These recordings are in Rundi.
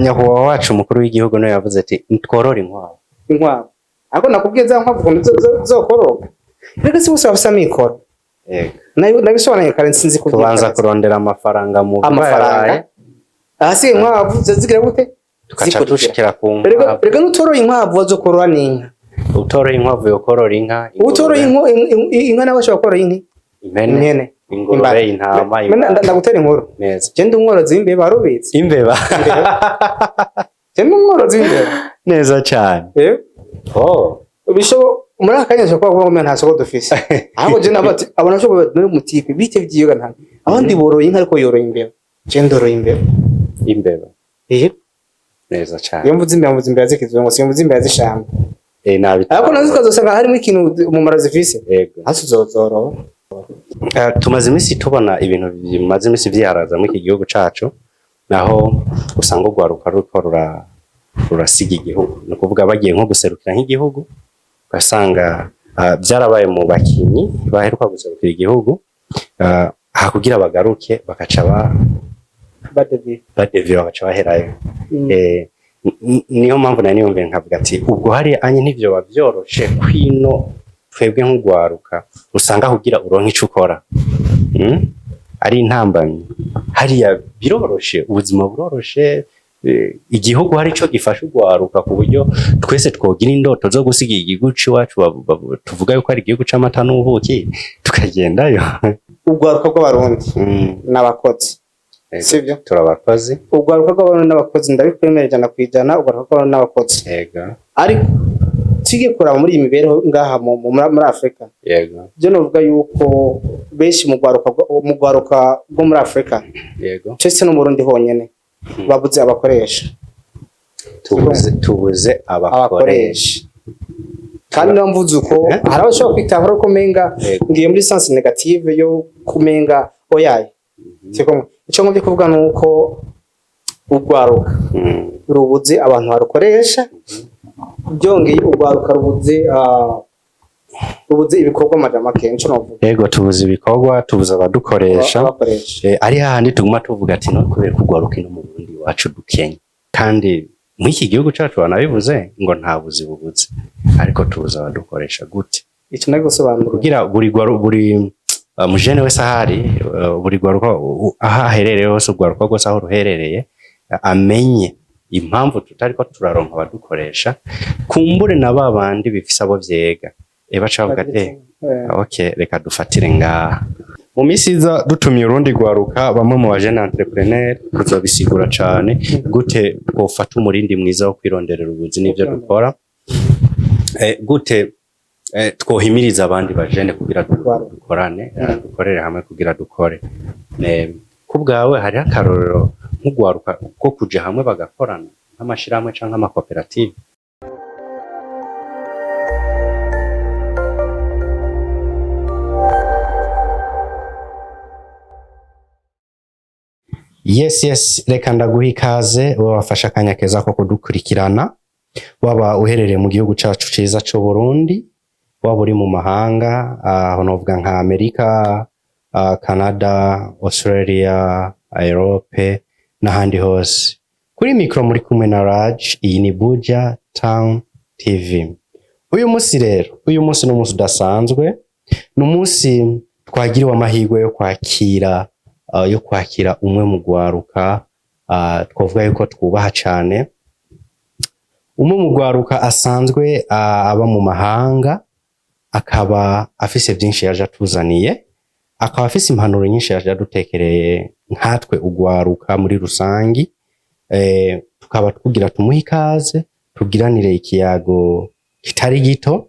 Nyakubahwa wacu umukuru w'igihugu niwe yavuze ati tworore inkwavu. Inkwavu, ariko nakubwiye za nkwavu ukuntu zokororoka. Reka si bose bafise amikoro. Yego. Nabisobanuye kare, sinzi kuvyita Tubanza neza. kurondera amafaranga mu Amafaranga, ahasigaye inkwavu zigira gute? Tukaca Zikurikira. dushikira ku Erega nkwavu. Erega n'utoroye inkwavu wazokorora n'inka. Utoroye inkwavu yokorora inka, Utoroye ingurube, inka nawe ashobora korora inka, impene, impene, ingurube, imbata. Intama, imbata. Ndagutera inkuru. Neza. Je ndi umworozi w'imbeba, warubitse? Imbeba. Je ndi umworozi w'imbeba. Neza cyane. Eh. Oh. Bishobo muri aka kanya ashobora kuba ngo nta soko dufise, ahubwo je nabo ati abona ashobora muri mutipe bite vyiyoga nta abandi boroye inka, ariko yoroye imbeba, je ndoroye imbeba. Imbeba. Eh. Neza cyane. Iyo mvuze imbeba, mvuze imbeba z'ikizungu, simvuze imbeba z'ishamba. Eh, nabi. Ariko nazo ukazosanga harimo ikintu umumaro zifise. Yego. Hasi uzozorora. Tumaze iminsi tubona ibintu bimaze iminsi vyiharaza muri iki gihugu cacu, naho usanga urwaruka ruriko rurasiga igihugu, ni ukuvuga bagiye nko guserukira nk'igihugu, ugasanga byarabaye mu bakinyi baheruka guserukira igihugu, aha kugira bagaruke bakaca Badevi. Badevye, bagaca baherayo. Niyo mpamvu nari niyumviye nkavuga ati ubwo hari anye ntivyoba vyoroshe kwino twebwe nk'urwaruka usanga kugira uronke ico ukora, Ari intambamyi. Hariya biroroshe, ubuzima buroroshe, igihugu hari ico gifasha urwaruka ku buryo twese twogira indoto zo gusiga igihugu c'iwacu, tuvuga yuko ari igihugu c'amata n'ubuki, tukagendayo. Urwaruka rw'Abarundi n'abakozi. Sivyo? Turabakozi. Urwaruka rw'Abarundi n'abakozi, ndabikwemera 100%. Urwaruka rw'Abarundi n'abakozi. Ariko tugiye kuraba muri iyi mibereho ngaha muri Afurika, byo novuga yuko benshi mu rwaruka rwo muri Afurika, ndetse no mu Burundi honyene, babuze abakoresha. Tubuze abakoresha. Abakoresha. Kandi niba mvuze uko, hari abashobora kwitahura ko umenga ngiye muri sens négative yo kumenga oyaye. Siko ico ngomvye kuvuga ni uko urwaruka rubuze abantu barukoresha. Byongeye urwaruka rubuze ibikorwa, amajambo kenshi novuga. Yego, tubuze ibikorwa, tubuze abadukoresha. Abakoresha. Ari hahandi tuguma tuvuga ati no kubera kugwaruka ino mu Burundi iwacu dukenye, kandi muri iki gihugu cacu banabivuze ngo nta buzi bubuze, ariko tubuze abadukoresha gute? Ico nari gusobanura. Kugira buri mujene wese ahari, buri gwaruka aho aherereye hose, urwaruka rwose aho ruherereye, amenye impamvu tutariko turaronka abadukoresha, kumbure na ba bandi bifise abo vyega, baca bavuga ati okay, reka dufatire ngaha. Mu minsi iza dutumiye urundi rwaruka, bamwe mu bajene entrepreneur, tuzobisigura cane gute twofata umurindi mwiza wo kwironderera ubuzi n'ivyo dukora, gute twohimiriza abandi bajene kugira dukorane, dukorere hamwe kugira dukore. Ku bwawe hariho akarorero nk'urwaruka ko kuja hamwe bagakorana nk'amashirahamwe canke amakoperative? Yes, reka ndaguha ikaze wowe wafashe akanya keza ko kudukurikirana, waba uherereye mu gihugu cacu ciza c'u Burundi, waba uri mu mahanga, aho novuga nka Amerika, Canada, Australia, Europe n'ahandi hose. Kuri mikro muri kumwe na Raj, iyi ni Buja Town TV. Uyu munsi rero, uyu munsi ni umunsi udasanzwe, ni umunsi twagiriwe amahirwe yo kwakira umwe mu rwaruka, twavuga yuko twubaha cane, umwe mu rwaruka asanzwe aba mu mahanga, akaba afise byinshi yaje atuzaniye, akaba afise impanuro nyinshi yaje adutekereye nkatwe urwaruka muri rusangi. Tukaba tugira tumuhe ikaze tugiranire ikiyago kitari gito,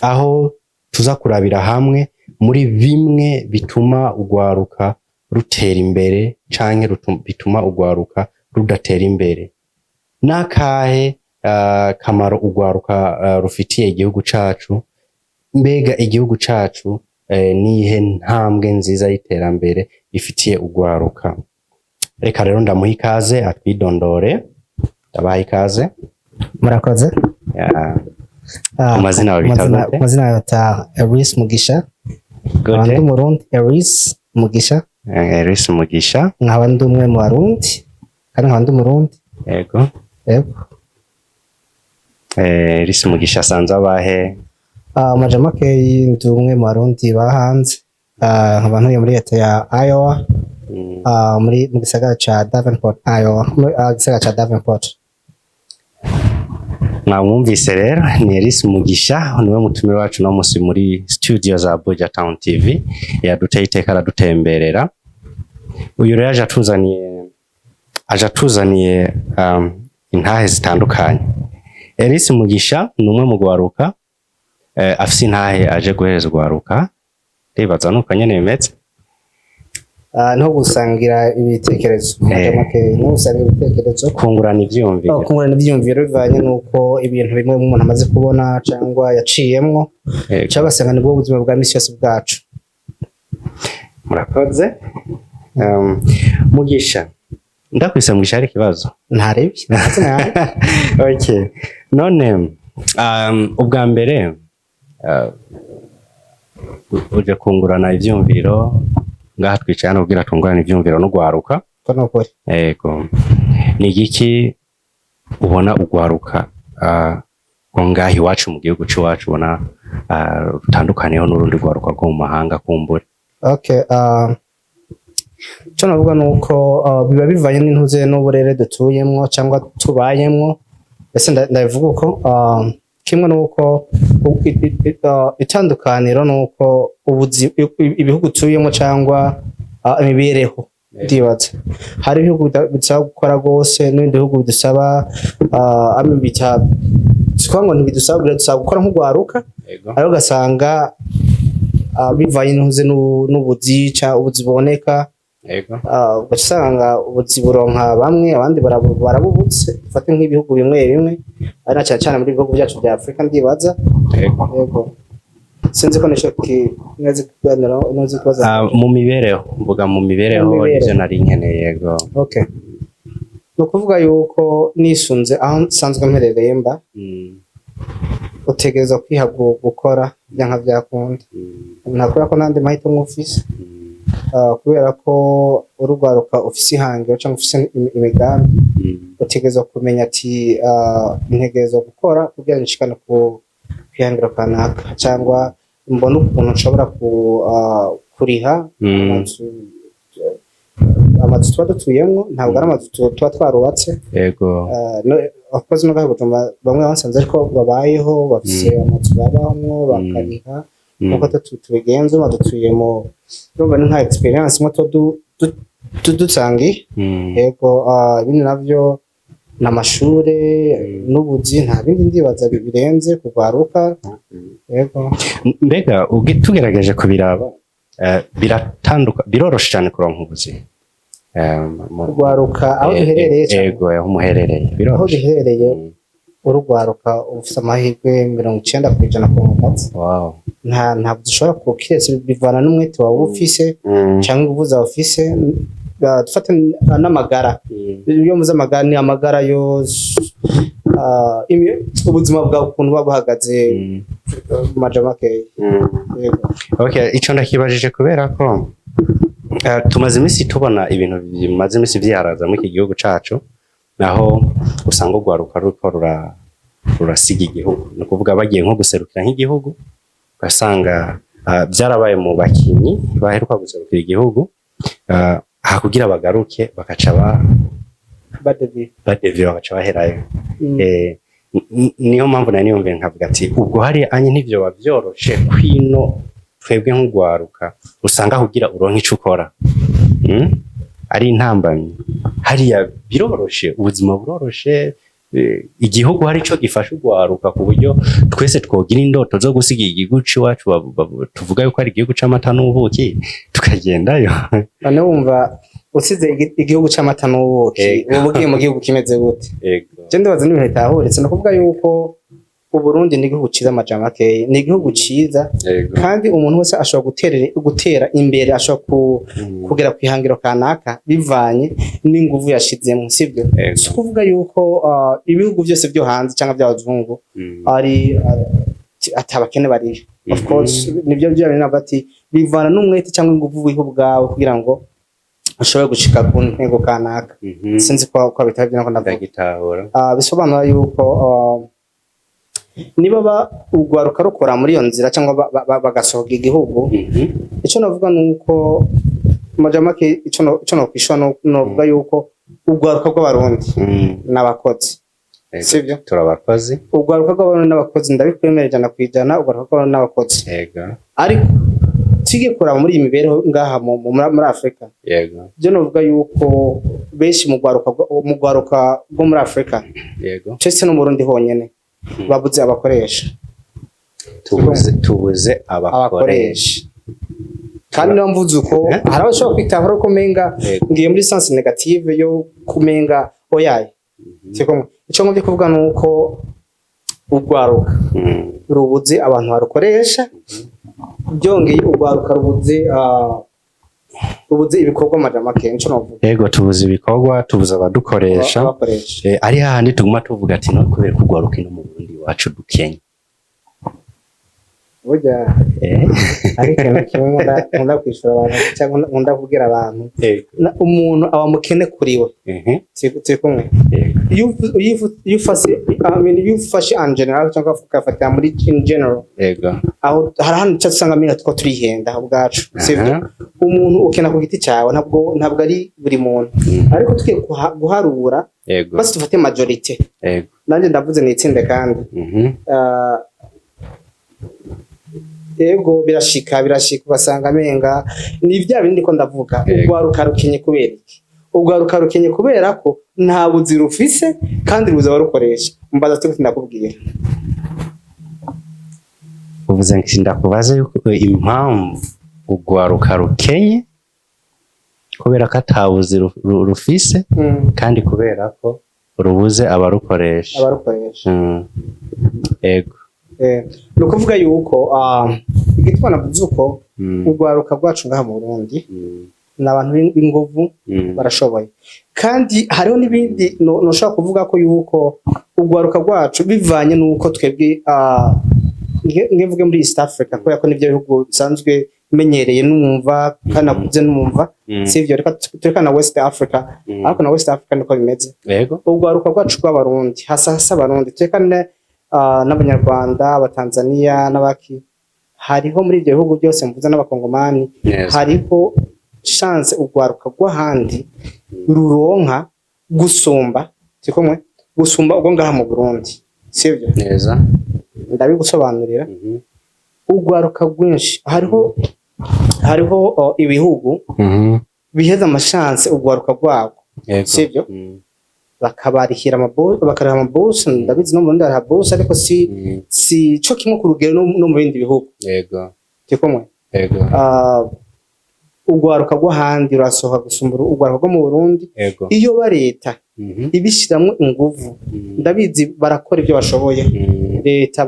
aho tuza kurabira hamwe muri bimwe bituma urwaruka rutera imbere canke bituma urwaruka rudatera imbere, n'akahe kamaro urwaruka rufitiye igihugu cacu, mbega igihugu cacu nihe ntambwe nziza y'iterambere ifitiye urwaruka. Reka rero ndamuha ikaze atwidondore. Ndabaha ikaze. Murakoze. Ya, Ah, amazina babita gute? Amazina babita Eris Mugisha. Nkaba ndi Gute? Umurundi, Eris Mugisha. Eris Mugisha. Nkaba ndi umwe mu Barundi. Kandi nkaba ndi Umurundi. Yego. Yego. Elise Mugisha asanzwe abahe? Amaja makeyi, ndi umwe mu Barundi ba hanze. Nkaba ntuye muri leta ya Iowa, muri mu gisagara ca Davenport, Iowa, muri gisagara ca Davenport. Mwamwumvise rero, ni Elise Mugisha, niwe mutumire wacu no musi muri studio za Buja Town TV. Yaduteye iteka aradutemberera. Uyu rero aje atuzaniye intahe zitandukanye. Elise Mugisha ni umwe mu gwaruka afise intahe aje guhereza ugwaruka. Ndibaza nuko nyene bimeze. Niho gusangira ibitekerezo, amaja makeyi, niho gusangira ibitekerezo. Kungurana ivyiyumviro. Oh, kungurana ivyiyumviro bivanye n'uko ibintu bimwe umuntu amaze kubona cyangwa yaciyemwo, cyangwa ugasanga nibwo buzima bwa misi yose bwacu. Murakoze. Mugisha, ndakwise Mugisha, hari ikibazo? Ntarebye amazina yanjye. Okay. None ubwa mbere uje kungurana ivyumviro ngaha, twicaye hano kugira tungurane ivyumviro n'ugwaruka. Ko ni ukuri. Yego. Ni igiki ubona ugwaruka rwo ngaha iwacu mu gihugu c'iwacu ubona rutandukaniyeho n'urundi rwaruka rwo mu mahanga kumbure? Okay, icyo navuga ni uko biba bivanye n'intuze n'uburere dutuyemwo cyangwa tubayemwo. Ese ndabivuga uko, kimwe n'uko itandukaniro ni uko ibihugu utuyemo cyangwa imibereho. Ndibaza hari ibihugu bidusaba gukora rwose n'ibindi bihugu bidusaba amwe bita, si ukuvuga ngo ntibidusaba, biradusaba gukora nk'ugwaruka, ariko ugasanga bivanye n'intuze n'ubuzi ubuzi buboneka, ugaca usanga ubuzi buronka bamwe, abandi barabubutse. Dufate nk'ibihugu bimwe bimwe, ari na cyane cyane muri bihugu byacu bya Afurika, ndibaza. Yego, sinzi ko nico nzi kuganira, nzi kubaza. Mu mibereho, mvuga mu mibereho. Mu mibereho. Nivyo nari nkeneye, yego. Okay, ni ukuvuga yuko nisunze aho nsanzwe mperereye mba, utegerezwa kwiha gukora byanka byakunda, nta kubera ko n'andi mahitamo ufise. Kubera ko urugwaruka ufise ihangiro cyangwa ufise imigambi, utegerezwa kumenya ati ntegerezwa gukora kugira ngo nshikane ku kwihangiro kanaka, cyangwa mbone ukuntu nshobora kuriha amazu tuba dutuyemwo. Ntabwo ari amazu tuba twarubatse. No, of course, no Bujumbura bamwe basanze ariko babayeho, bafise amazu babamwo bakariha nkuko tubigenza. Ubu dutuye mu, urumva ni nka experience imwe tuba dusangiye. Yego, ibindi navyo ni amashure n'ubuzi, nta bindi ndibaza birenze kugwaruka. Yego. Mbega tugerageje kubiraba, biratanduka, biroroshe cyane kuronka ubuzi? Kugwaruka aho duherereye cane? Yego, aho muherereye Aho biroroshe? duherereye, urugwaruka ufise amahirwe 90% ku kazi. Ntabwo dushobora kiretse bivana n'umwete wawe ufise cyangwa inguvu zawe ufise. Dufate n'amagara. Iyo muze amagara, ni amagara yose, ubuzima bwawe ukuntu buba buhagaze, mu maja makeya. Yego. Okay, ico ndakibajije kubera ko tumaze iminsi tubona ibintu bimaze iminsi vyiharaza muri iki gihugu cacu, naho usanga urwaruka ruriko rurasiga igihugu, ni ukuvuga bagiye nko guserukira nk'igihugu, ugasanga byarabaye mu bakinyi baheruka guserukira igihugu, hakugira bagaruke bakaca Badevi. Badeviye, bagaca baherayo. Niyo mpamvu nari niyumviye nkavuga ati ubwo hari anye ntivyo vyoroshe kwino twebwe nk'ugwaruka usanga kugira uronke ico ukora, Ari intambamyi. Hariya biroroshe, ubuzima buroroshe, igihugu hari ico gifasha ugwaruka ku buryo twese twogira indoto zo gusiga igihugu c'iwacu, tuvuga yuko ari igihugu c'amata n'ubuki, tukagendayo. None wumva usize igihugu c'amata n'ubuki, uba ugiye mu gihugu kimeze gute? Je ndibaza n'ibintu bitahuritse. Ni ukuvuga yuko Uburundi ni igihugu ciza, amajambo makeyi, ni igihugu ciza, kandi umuntu wese ashobora gutera imbere, ashobora kugera ku ihangiro kanaka bivanye n'inguvu yashizemo, sibyo? Si ukuvuga yuko ibihugu byose byo hanze cyangwa by'abazungu ari ati abakene bariyo. Of course, nibyo byo bintu navuga ati bivana n'umwete cyangwa inguvu wiha ubwawe kugira ngo Ushobore gushika ku ntego kanaka. Sinzi ko bitavyo nako ndavuga. Ndagitahura. Bisobanura yuko niba urwaruka rukora muri iyo nzira cyangwa bagasohoka igihugu, icyo navuga ni uko majamake ico nokwishura novuga yuko urwaruka rw'Abarundi n'abakozi. Sivyo? Turabakozi. Urwaruka rw'Abarundi n'abakozi, ndabikwemera 100%. Urwaruka rw'Abarundi n'abakozi, ariko tugiye kuraba muri iyi mibereho ngaha muri Afurika, byo novuga yuko benshi mu rwaruka rwo muri Afurika, cese no mu Burundi honyene, babuze abakoresha. Tubuze abakoresha. Abakoresha. Kandi niba mvuze uko, hari abashobora kwitahura ko menga ngiye muri sens négative yo kumenga oyaye. Siko icyo ngomba kuvuga ni uko urwaruka rubuze abantu barukoresha. Byongeye urwaruka rubuze ibikorwa, amajambo nico novuga. Yego, tubuze ibikorwa, tubuze abadukoresha. Abakoresha. Ari hahandi tuguma tuvuga ati no kubera ko urwaruka ino mu Burundi iwacu dukenye. Burya ari ikintu kimwe nkunda kwishura abantu cyangwa nkunda kubwira abantu. Umuntu aba mukene kuri we. Turi kumwe? Yego. Iyo ufashe, I mean, iyo ufashe en general cyangwa ugafatira muri in general, aho hari ahantu uca usanga mina two turihenda ubwacu, sivyo? Umuntu ukena ku giti cyawe, ntabwo ari buri muntu, ariko tugiye guharura, basi dufate majorité. Nanjye ndavuze ni itsinda kandi. Yego, birashika ugasanga amenga ni bya bindi ko ndavuga. Urwaruka rukenye kubera iki? Urwaruka rukenye kubera ko nta buzi rufise kandi rubuze abarukoresha. Mbaza ati ndakubwira. Uvuze ngo ndakubaze yuko impamvu urwaruka rukenye kubera ko atabuzi rufise kandi kubera ko rubuze abarukoresha. Abarukoresha. Yego. Ni ukuvuga yuko igituma navuze uko, urwaruka rwacu ngaha mu Burundi ni abantu b'inguvu, barashoboye. Kandi hariho n'ibindi noshobora kuvuga ko yuko urwaruka rwacu, bivanye n'uko twebwe ngevuge muri East Africa, kubera ko nivyo bihugu bisanzwe menyereye numva kandi nakuze numva, sivyo? Reka tureka na West Africa, ariko na West Africa niko bimeze. Urwaruka rwacu rw'Abarundi, hasa hasa Abarundi, turekane n'Abanyarwanda, Abatanzania n'abaki, hariho muri ibyo bihugu byose mvuze n'Abakongomani, hariho chance urwaruka rw'ahandi ruronka gusumba, sikumwe, gusumba ubwo ngaha mu Burundi, sivyo? Neza. Ndabigusobanurira. Urwaruka rwinshi, hariho ibihugu biheza ama chance urwaruka rwabo, sivyo? Bakabarihira bakariha amabourse. Ndabizi no mu Burundi hariha bourse, ariko si si co kimwe ku rugero no mu bindi bihugu. Sikumwe? Yego. Urwaruka rw'ahandi rurasohoka gusumba urwaruka rwo mu Burundi. Iyo ba leta ibishiramwo inguvu, ndabizi barakora ibyo bashoboye, leta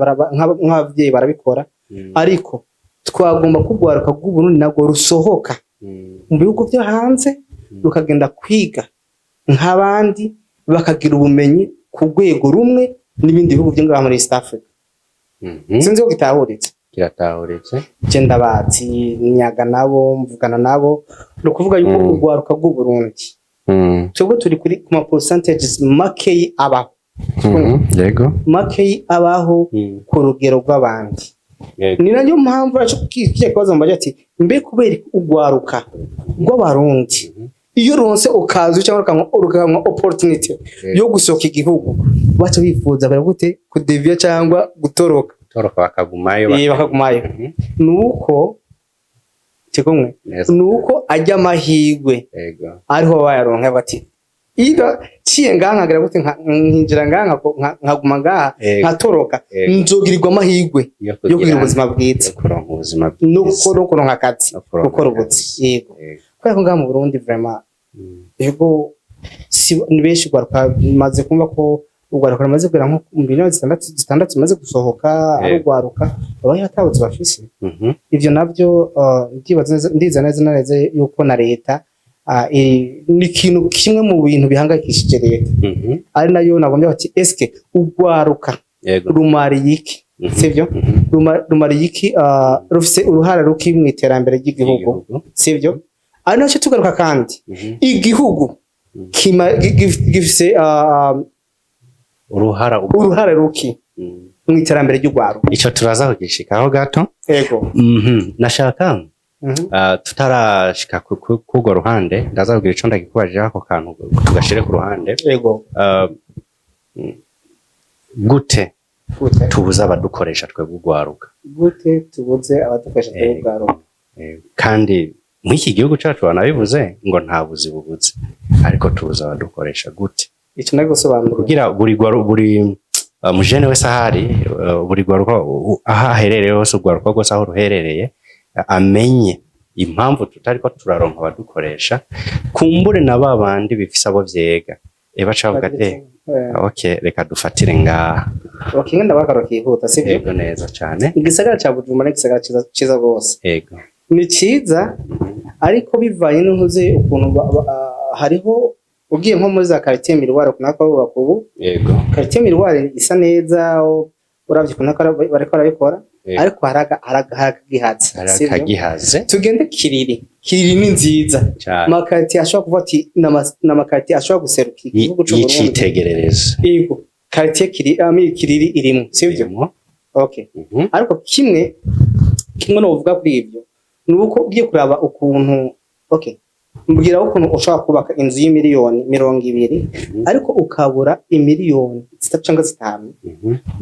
nk'abavyeyi barabikora, ariko twagomba ko urwaruka rw'Uburundi narwo rusohoka mu bihugu byo hanze, rukagenda kwiga nk'abandi, bakagira ubumenyi ku rwego rumwe n'ibindi bihugu byo ngaha muri East Africa. Sinzi ko gitahuritse. Kiratahuritse. Je ndabazi, nyaga nabo, mvugana nabo. Ni ukuvuga yuko urwaruka rw'Uburundi, twebwe turi kuri ku ma percentages makeyi abaho, makeyi abaho ku rugero rw'abandi. Ni nayo mpamvu aco kiye kibazo mbaje ati mbe kubera iki urwaruka rw'Abarundi iyo ronse ukazi cyangwa ukanka opportunity yo gusohoka igihugu, baca bifuza bara gute kudevia cyangwa gutoroka? Gutoroka bakagumayo. Bakagumayo. Nuko tikumwe, nuko ajya amahirwe ariho bayaronka bati ida ciye ngaha nkagira gute, nkinjira ngaha, nkaguma ngaha, nkatoroka, nzogirirwa amahirwe yo yo kugira ubuzima bwiza, yo kuronka ubuzima no bwiza. no kuronka akazi, No kuronka gukora akazi. ubuzi. Yego. Kubera ko ngaha mu Burundi vraiment, yego, si ni benshi urwaruka maze kumva ko urwaruka rumaze kugera nko mu miliyoni zitandatu zimaze gusohoka, ari urwaruka babayeho atabuzi bafise. Ivyo navyo ndibaza ndiza neza na neza yuko na leta ni ikintu kimwe mu bintu bihangayikishije leta, ari nayo nagombye bati eske urwaruka rumariye iki? Sivyo? Rumariye iki? Rufise uruhara ruki mu iterambere ry'igihugu? Igihugu. Sivyo? Ari nacyo tugaruka kandi, igihugu gifise uruhara uruhare ruki mu iterambere ry'urwaruka? Ico turaza kugishikaho gato. Ego. Nashaka tutarashika kurwo ruhande, ndaza kugira ico ndagikubajije, ako kantu tugashire ku ruhande. Ego. Gute Gute? tubuze abadukoresha twebwe urwaruka? Gute tubuze abadukoresha twebwe urwaruka? Kandi nk'iki gihugu cacu banabivuze ngo nta buzi bubuze, ariko tubuze abadukoresha gute? Ico ndagusobanurira. Kugira buri mujene wese ahari, buri gwaruka aho aherereye hose, urwaruka rwose aho ruherereye, amenye impamvu tutariko turaronka abadukoresha. Kumbure na ba bandi bifise abo vyega, baca bavuga ati: "Okay, reka dufatire ngaha." Okay, ngenda bakaro kihuta, sivyo? Yego, neza cane. Igisagara ca Bujumbura ni igisagara ciza ciza gose. Ni ciza, ariko bivanye n'intuze ukuntu hariho ugiye nko muri za quartier Miroir, ukuntu bariko barubaka ubu. Quartier Miroir isa neza, uravye ukuntu bariko barabikora. Ariko hari akagihaze, Hari sivyo? akagihaze. Tugende Kiriri. Kiriri ni nziza. Cane. Amakartier ashobora kuvuga ati n'amakartier ashobora guseruka igihugu c'u Burundi. Y'icitegererezo. Yego, quartier Kiriri, ami Kiriri irimo, sivyo? Irimwo. Okay. Ariko kimwe novuga kuri ivyo ni uko ugiye kuraba ukuntu, okay, mbwira ukuntu ushobora kubaka inzu y'imiliyoni 20, ariko ukabura imiliyoni 3 cyangwa 5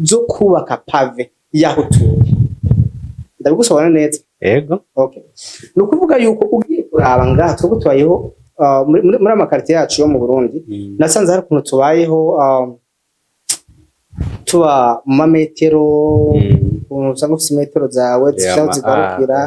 zo kubaka pavé y'aho utuye. Ndabigusobanura neza? Yego. Okay, ni ukuvuga yuko ugiye kuraba ngaha twebwe tubayeho muri amakartier yacu yo mu Burundi, nasanze hari ukuntu tubayeho, tuba mu mametero, ukuntu usanga ufise imetero zawe zishobora zigarukira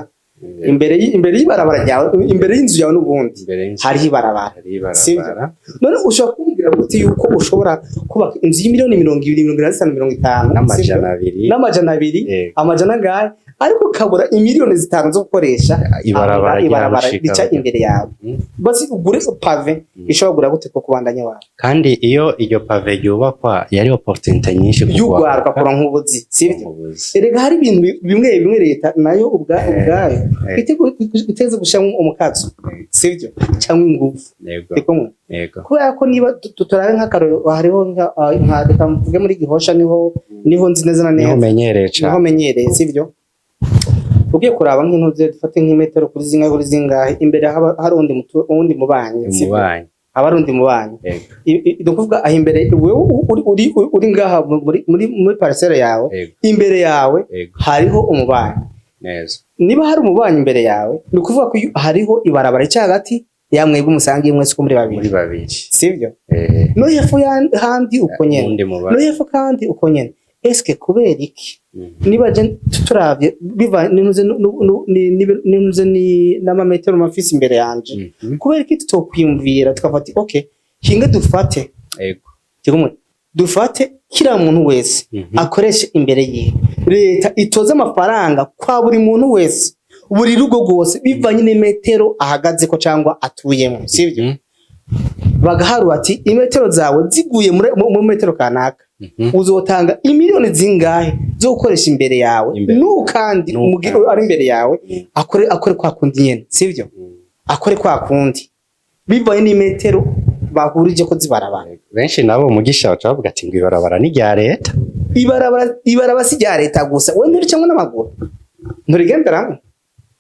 imbere y'ibarabara ryawe, imbere y'inzu yawe n'ubundi Imbere y'inzu. hariho ibarabara. Hari ibarabara. None ushobora kumbwira gute yuko ushobora kubaka inzu y'imiliyoni 20, 45, 50, n'200. n'200, amajana angahe, ariko ukabura imiliyoni 5 zo gukoresha ibarabara ibarabara ryarushika rica imbere yawe? Basi ugure pavé, ishobora kugura gute ko kubandanya wawe? Kandi iyo iryo pavé ryubakwa yari opportunité nyinshi ku y'urwaruka kuronka ubuzi, sivyo? Ubuzi. Erega hari ibintu bimwe bimwe leta nayo ubwayo iteze gushiramo umukazo, sivyo, cyangwa ingufu. Ndikumwe? Yego. Kubera ko niba turabe nk'akarorero, hariho nka reka mvuge muri Gihosha, niho nzi neza na Niho neza. umenyereye Niho cane. menyereye, sivyo? Ugiye kuraba nk'intuze, dufate nk'imetero kuri zingahe kuri zingahe, imbere haba hari uwundi mubanyi, sivyo? Umubanyi. Haba hari undi mubanyi. Ni ukuvuga aho imbere wewe uri ngaha muri parcelle yawe, imbere yawe hariho umubanyi. Niba hari umubanyi imbere yawe, ni ukuvuga ko hariho ibarabara rica hagati ya mwebwe umusangiye mwese uko muri babiri. Muri babiri. Sivyo? No hepfo handi uko nyene. Uwundi No mubanyi. hepfo kandi uko nyene. Eske kubera iki niba je turavye biva ninuze ninuze ni n'amametero mafisi imbere yanje, kubera iki tutokwiyumvira tukafata, okay, hinge dufate kimwe, dufate kila muntu wese akoreshe imbere yiwe, leta itoze amafaranga kwa buri muntu wese, buri rugo rwose, bivanye n'imetero ahagazeko cyangwa atuyemo, sivyo? Bagaharura ati imetero zawe ziguye muri metero kanaka, uzotanga imiliyoni zingahe zo gukoresha imbere yawe. Imbere. N'ubu kandi N'ubu kandi. ari imbere yawe akore kwa kundi nyene, sivyo? Akore kwa kundi bivanye n'imetero bahurije ko zibarabara. Benshi nabo mugisha baca bavuga ati ngo ibarabara ni rya leta. Ibarabara si rya leta gusa. Wowe nturicamwo n'amaguru, nturigenderamwo?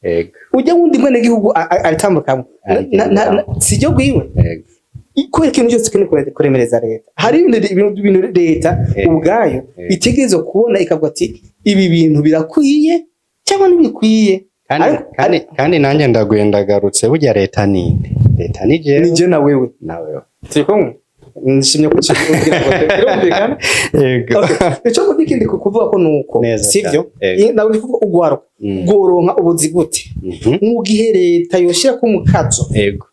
Yego. Ujya wundi mwene gihugu aritambukamo. Arigenderamo. Si ryo gwiwe. Kubera ikintu cyose ukeneye kuremereza leta, hari ibintu leta ubwayo itegerezwa kubona ikavuga ati ibi bintu birakwiye cyangwa ntibikwiye. Kandi kandi nanjye ndaguye ndagarutse, burya leta ninde? Leta ni jewe. Ni je na wewe. Nawe. Turi kumwe, nshimye ko kugira ngo birumvikane. Yego. Okay. Icyo mvuga ikindi kuvuga ko nuko Neza sivyo? cyane. Yego. Nawe kuvuga ugwaruka bworonka ubuzi gute mu gihe leta yoshira ko umukazo?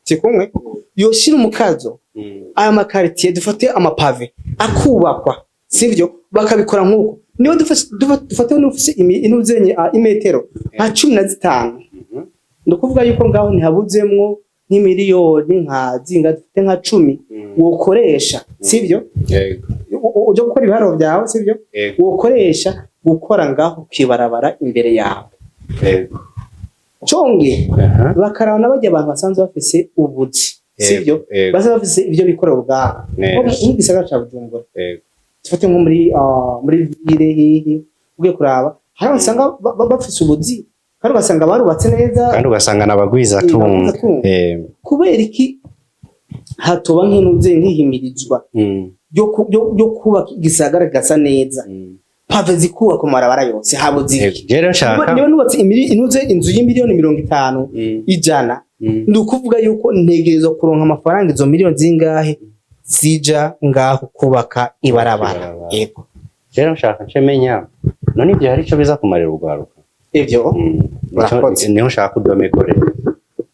Turi kumwe, yoshira umukazo aya makaritiye, dufate amapavé akubakwa, sivyo? Bakabikora nk'uko niba dufate n'ufise inuzenye imetero nka 15, ni ukuvuga yuko ngaho ntihabuzemwo nk'imiliyoni nka zinga, dufite nka 10 wokoresha, sivyo? Yego. Ujya gukora ibiharuro byawe, sivyo? Yego. Wokoresha gukora ngaho kwibarabara imbere yawe. Yego. Conge Aha. bakaraba n'abajya abantu basanzwe bafise ubuzi, sibyo? Yego. Basanzwe bafise ibyo bikorera ubwabo. Neza. Nko mu gisagara ca Bujumbura, dufate nko muri ville hihi, ugiye kuraba hari abantu usanga bafise ubuzi kandi ugasanga barubatse neza. Kandi ugasanga n'abagwizatunga. Abagwizatunga. Kubera iki hatoba nk'inuze nk'ihimirizwa ryo kubaka igisagara gasa neza, pavé zikubaka mu mabarabara yose, habuze iki? Rero nshaka Niba nubatse inuze inzu y'imiliyoni 50, 100, ni ukuvuga yuko ntegerezwa kuronka amafaranga, izo miliyoni zingahe zija ngaho kubaka ibarabara. Ibarabara. Yego. Rero nshaka nce menya, none ibyo hari ico biza kumarira urwaruka? Ivyo Urakoze. Niho nshaka udomekore.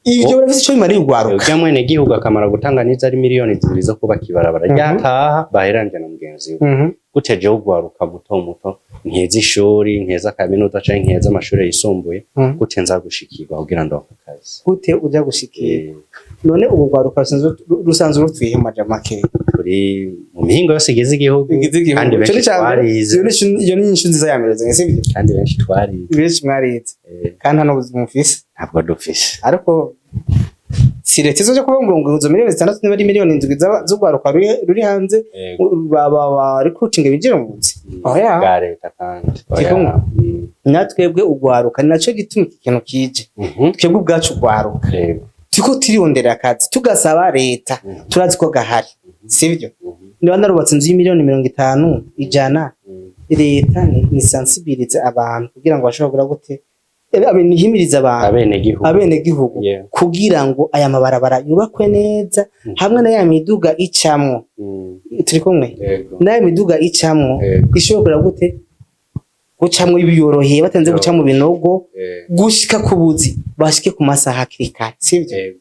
Ivyo birafise ico bimariye urwaruka. Urya mwene gihugu akamara gutanga niza ari miliyoni 2 zo kubaka ibarabara, ryataha baheranje na mugenzi we, gute jewe urwaruka muto muto nkeza ishuri, nkeza kaminuza canke nkeza amashuri yisumbuye, gute nza gushikirwa kugira ndonke akazi? Gute uja gushikira? None ubu rwaruka rusanzwe rutwiye mu majambo make? Turi mu mihingo yose igize igihugu, kandi Ico benshi ni icambere. twarize. Iyo ni inyishu nziza ya mbere, sivyo? Kandi benshi twarize. Benshi mwarize. Kandi nta n'ubuzima mufise. Ntabwo dufise. Ariko si leta izoja kuvuga ngo izo miliyoni 6, niba ari miliyoni 7 z'urwaruka ruri hanze, ba recruiting binjire mu buzi, oya. Bwa leta kandi. Gikumwe. Oya. Natwebwe urwaruka, ni naco gituma iki kintu kije. Twebwe ubwacu urwaruka turiko turiyonderera akazi, tugasaba leta. Turazi ko gahari, sivyo? Niba narubatse inzu y'imiliyoni 50, 100, leta ni sensibilize abantu kugira ngo bashobore kugura gute, nihimirize abantu, Abenegihugu. abenegihugu, kugira ngo aya mabarabara yubakwe neza, hamwe na ya miduga icamwo. Turi kumwe? Yego. N'aya miduga icamwo ishobora kugura gute, gucamwo biyoroheye, batanze guca mu binogo, gushika ku buzi, bashike ku masaha hakiri kare, sivyo? Yego.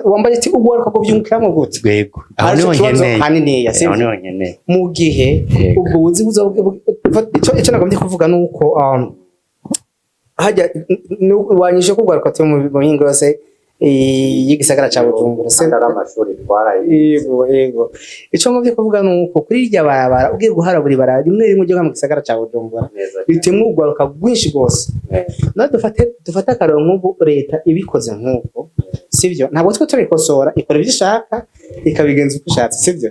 Wambaye ati urwaruka ko byungukiramwo gute? Yego, aho Arico niho kibazo nkeneye. haniniya, Aho sivyo? niho nkeneye. Mu gihe ubwo buzi buza, ico nagombye kuvuga nuko hajya wanyishe ko urwaruka turi mu mihingo yose y'igisagara ca Bujumbura, sivyo? Atari amashuri twaraye. Yego, ico ngombye kuvuga nuko kuri irya barabara ugiye guhara, buri barabara rimwe rimwe ryo mu gisagara ca Bujumbura ritemwo urwaruka rwinshi rwose. Nawe dufate akarero nk'ubu leta ibikoze nk'uko, sivyo? Ntabwo twe turikosora, ikora ibyo ishaka, ikabigenza uko ishatse, sivyo?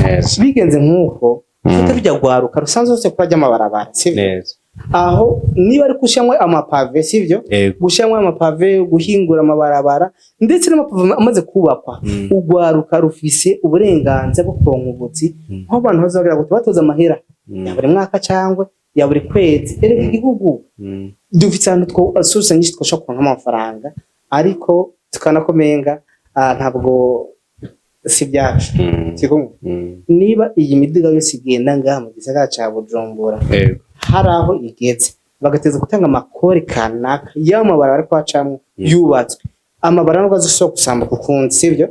Neza. Bigenze nk'uko, dufate rujya rwaruka rusanzwe rwose kuri ajya amabarabara, sivyo? Neza. Aho niba ari gushyiramo amapave, sivyo? Yego. Gushyiramo amapave, guhingura amabarabara, ndetse n'amapave amaze kubakwa, urwaruka rufise uburenganzira bwo kuronka ubuzi, aho abantu bazagira ngo batoze amahera ya buri mwaka cyangwa ya buri kwezi. Erega igihugu dufite ahantu source nyinshi twashobora kuronkamo amafaranga, ariko tukanakomenga ntabwo si ibyacu. Siko? Niba iyi miduga yose igenda ngaha mu gisagara ca Bujumbura, hari aho igeze bagateza gutanga amakori kanaka y'amabarabara ariko hacamwo yubatswe, amabarabara nubwo azashobora gusambuka ukundi, sibyo?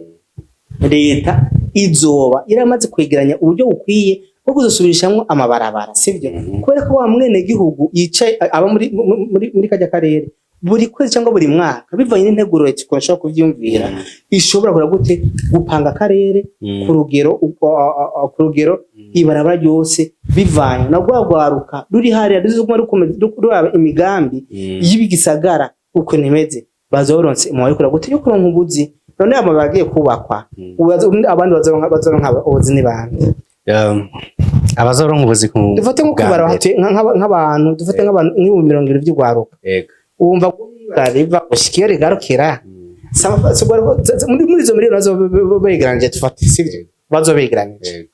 Leta izoba iramaze kwegeranya uburyo bukwiye bwo kuzosubirishamwo amabarabara, sibyo? Kubera ko wa mwenegihugu yicaye aba muri kajya karere, buri kwezi cyangwa buri mwaka, bivanye n'integuro leta ishobora kuvyumvira, ishobora kugura gute gupanga akarere ku rugero ibarabara ryose, bivanye na rwa rwaruka ruri hariya ruzoguma rukomeza ruraba imigambi y'ibigisagara ukuntu imeze, baza baronse umubare kura gute yo kuronka ubuzi. None amabarabara agiye kubakwa, abandi bazoronka ubuzi ni bande? Abazoronka ubuzi ku Dufate nko bwa kubara mbere. Nk'abantu, dufate nk'abantu nk'ibihumbi 70 by'urwaruka, wumva ko riva gushika iyo rigarukira. Muri izo miliyoni bazo begeranije, dufate, sivyo? Bazo begeranije.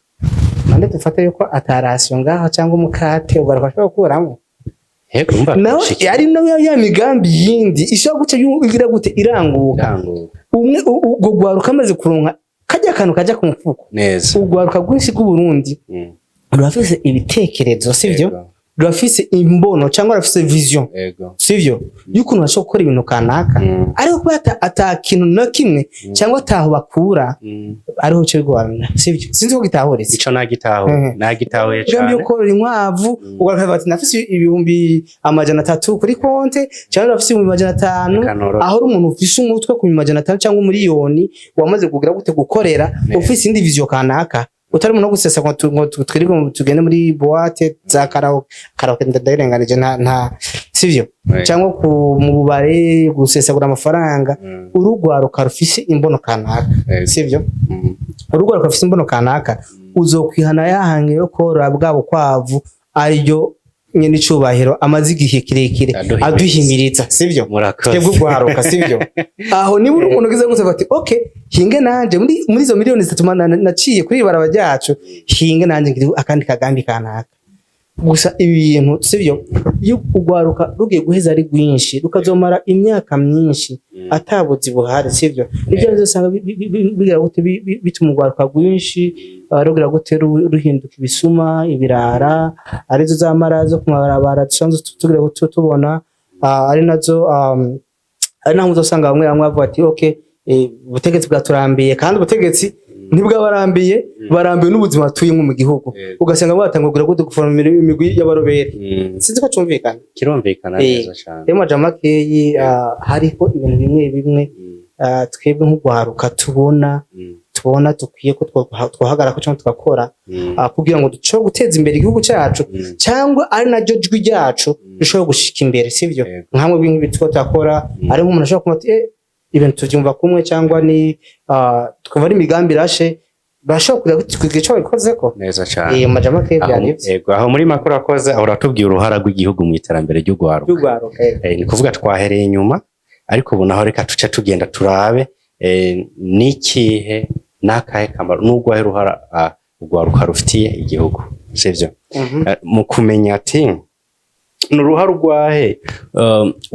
None dufate yuko atarasiyo ngaho cyangwa umukate ugaruka ashobora gukuramo? Yego, urumva Nawe gushikira. ari nayo ya migambi yindi ishobora guca igira gute, iranguka. Iranguka. Umwe ubwo rwaruka amaze kuronka kajya kantu kajya ku mufuko, Neza. urwaruka rwinshi rw'Uburundi rurafise ibitekerezo, sivyo? Yego. Rurafise imbono cyangwa rurafise vision, sivyo, y'ukuntu bashobora gukora ibintu kanaka, ariko kuba ata kintu na kimwe cyangwa ataho bakura, ariho cyo bigorana, sivyo? Sinzi ko gitahuritse. Ico nagitahuye. Nagitahuye Imigambi yo cane. korora inkwavu, ugaruka bati nafise 300,000 kuri konte, cyangwa nafise 500,000. Reka norore. Aho uri umuntu ufise umutwe ku 500,000 cyangwa umuriyoni, wamaze kugira gute, gukorera, ufise indi vision kanaka, utari umuntu wo gusesa ngo twirirwe tugende muri boîte za karaoke. Karaoke ndayirenganije, nta Sivyo? Cyangwa mu bubare gusesagura amafaranga. Urugwaruka rufise imbono kanaka, sivyo? Urugwaruka rufise imbono kanaka uzokwihana yahange yo korora bwa bukwavu, ariryo nyene icubahiro amaze igihe kirekire Aduhimiriza. aduhimiriza, sivyo? Murakoze. Twebwe urwaruka, sivyo? Aho niba uri umuntu ugize gutya bati: "Okay, hinge nanje muri izo miliyoni 3 naciye kuri iri barabara ryacu, hinge nanje ngire akandi kagambi kanaka." Gusa ibi bintu, sivyo, iyo urwaruka rugiye guheza ari rwinshi, rukazomara imyaka myinshi atabuzi buhari, sivyo? Nibyo bizosanga bigira gute, bituma urwaruka rwinshi rugira gute, ruhinduka ibisuma, ibirara, arizo za mara zo ku mabarabara dusanzwe tugira gute tubona, ari nazo ari naho uzosanga bamwe bamwe bavuga ati: "Okay, ubutegetsi bwaturambiye." Kandi ubutegetsi ntibwabarambiye, barambiwe n'ubuzima batuyemo mu gihugu. Ugasanga batanga kugira gute, guforoma imigwi y'abarobere. Sinzi ko cumvikana. Kirumvikana neza cyane. Rero mu makeyi, hariho ibintu bimwe bimwe twebwe nk'urwaruka tubona tubona dukwiye ko twohagarara cyangwa tugakora kugira ngo dushobore guteza imbere igihugu cyacu, cyangwa ari naryo jwi ryacu rishobora gushika imbere, sivyo? Yego. Nkamwe bw'ingibi tuba turakora, ari nk'umuntu ashobora kuba ati: "Ibintu tuvyumva kumwe," cyangwa ni twumva ari imigambi irashe, bashobora kugira icyo babikozeko. Neza cyane. Majambo makeyi, byari ivyo. Yego, aho muri make urakoze, aho uratubwiye uruhara rw'igihugu mu iterambere ry'urwaruka. Ry'urwaruka, yego. Ni kuvuga twahereye inyuma, ariko ubu naho reka tuce tugenda turabe n'ikihe, n'akahe kamaro, n'urwahe ruhara urwaruka rufitiye igihugu, sivyo? Mhm. Mu kumenya ati ni uruhara urwahe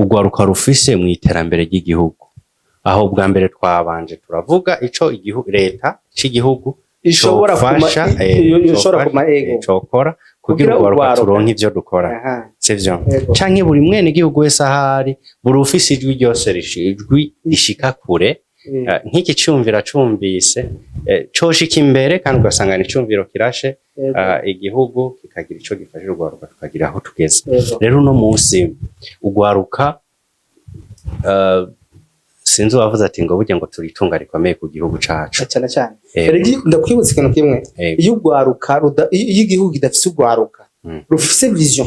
urwaruka rufise mu iterambere ry'igihugu, aho bwa mbere twabanje turavuga ico igihugu, leta c'igihugu ishobora kuma cofasha, ishobora cofasha, kuma, ego. Cokora kugira Kugira urwaruka urwaruka. turonke ivyo dukora, sivyo? Yego. Canke buri mwene gihugu wese ahari, buri ufise ijwi ryose ijwi rishika kure, nk'iki cumvira cumvise, coshika imbere, kandi ugasanga ni icumviro kirashe, igihugu kikagira ico gifasha urwaruka, tukagira aho tugeze. Rero uno munsi urwaruka, sinzi uwavuze ati ngo burya ngo turi itunga rikomeye ku gihugu cacu. Cyane cyane. Erega ndakwibutsa ikintu kimwe: iyo urwaruka iyo igihugu kidafise urwaruka rufise vision,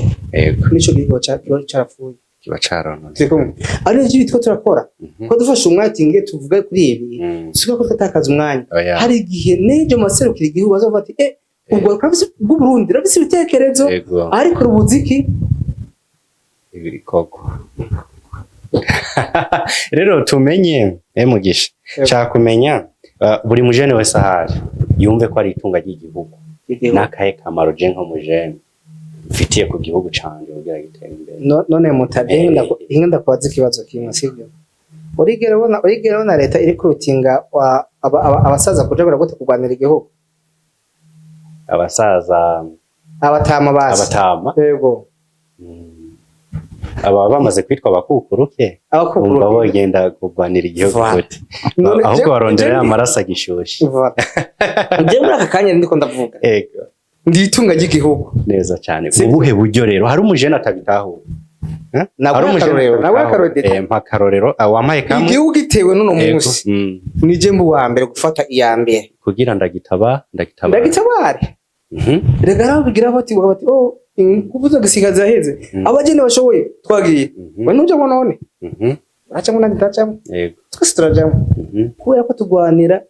nico gihugu kiba carapfuye. Kiba caronone. Turi kumwe, ari nivyo bitwo turakora, ko dufashe umwanya ati nge tuvuge kuri ibi, siko ko twatakaza umwanya. Oya. Hari igihe n'ejo maserukira igihugu bazovuga ati: "Urwaruka rw'Uburundi rurafise ibitekerezo, ariko rubuze iki?" Ibikorwa. Rero tumenye, Mugisha, nshaka kumenya buri mujene wese ahari yumve ko ari itunga ry'igihugu. Igihugu. N'akahe kamaro je nk'umujene mfitiye ku gihugu canje kugira gitere imbere? None mutabe, hinga ndakubaza ikibazo kimwe, sibyo? Urigera ubona leta iri kurutinga abasaza kuja gute kurwanira igihugu? Abasaza? Abatama basi. Abatama? Yego. Aba bamaze kwitwa abakukuruke, bumva Abakukuruke. bogenda kurwanira igihugu Voilà. gute? None Ahubwo barondera amaraso agishushe. Voilà. Je muri aka kanya ndiko ndavuga, ndi itunga ry'igihugu. Neza cyane. Sibyo? Mu buhe buryo rero? Hari umujene atabitahura. Eh? Naguha Hari umujene akarorero, naguha atabitahura. akarorero. Mpa akarorero. Wampaye kamwe. Igihugu gitewe n'uno munsi, nije mbu wa mbere gufata iya mbere Kugira ndagitaba, ndagitabara. Ndagitabare. Rega rero bigira bati: "Oh, ingufu zo gisiga zaheze, abageni bashoboye twagiye." We nujamo none? Uracamo, nanjye ndacamo. Twese turajamo, kubera ko turwanira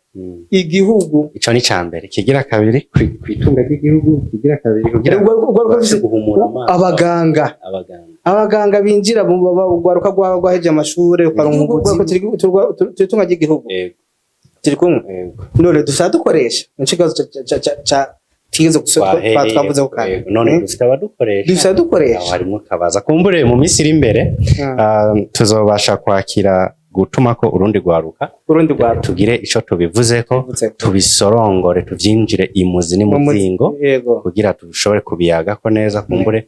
igihugu. Ico ni icambere. Kigira kabiri kw'itunga ry'igihugu, kigira kabiri kugira Urwaruka rubashe rufise guhumura amaso. Abaganga. Abaganga. Abaganga binjira mu urwaruka rwaheje amashure, ukaronka ubuzi. Turi itunga ry'igihugu. Turi kumwe? Yego. None dusa dukoresha nico kibazo tigeze Twahereye, twavuze ko kare. Yego. None dufite abadukoresha? Dusa Aho dukoresha. harimo kabaza kumbure mu minsi iri imbere, tuzobasha kwakira gutuma ko urundi rwaruka, Urundi rwaruka. tugire ico tubivuzeko, Tubivuzeko. tubisorongore, tuvyinjire imuzi n'umuzingo, kugira dushobore kubiyagako neza. Kumbure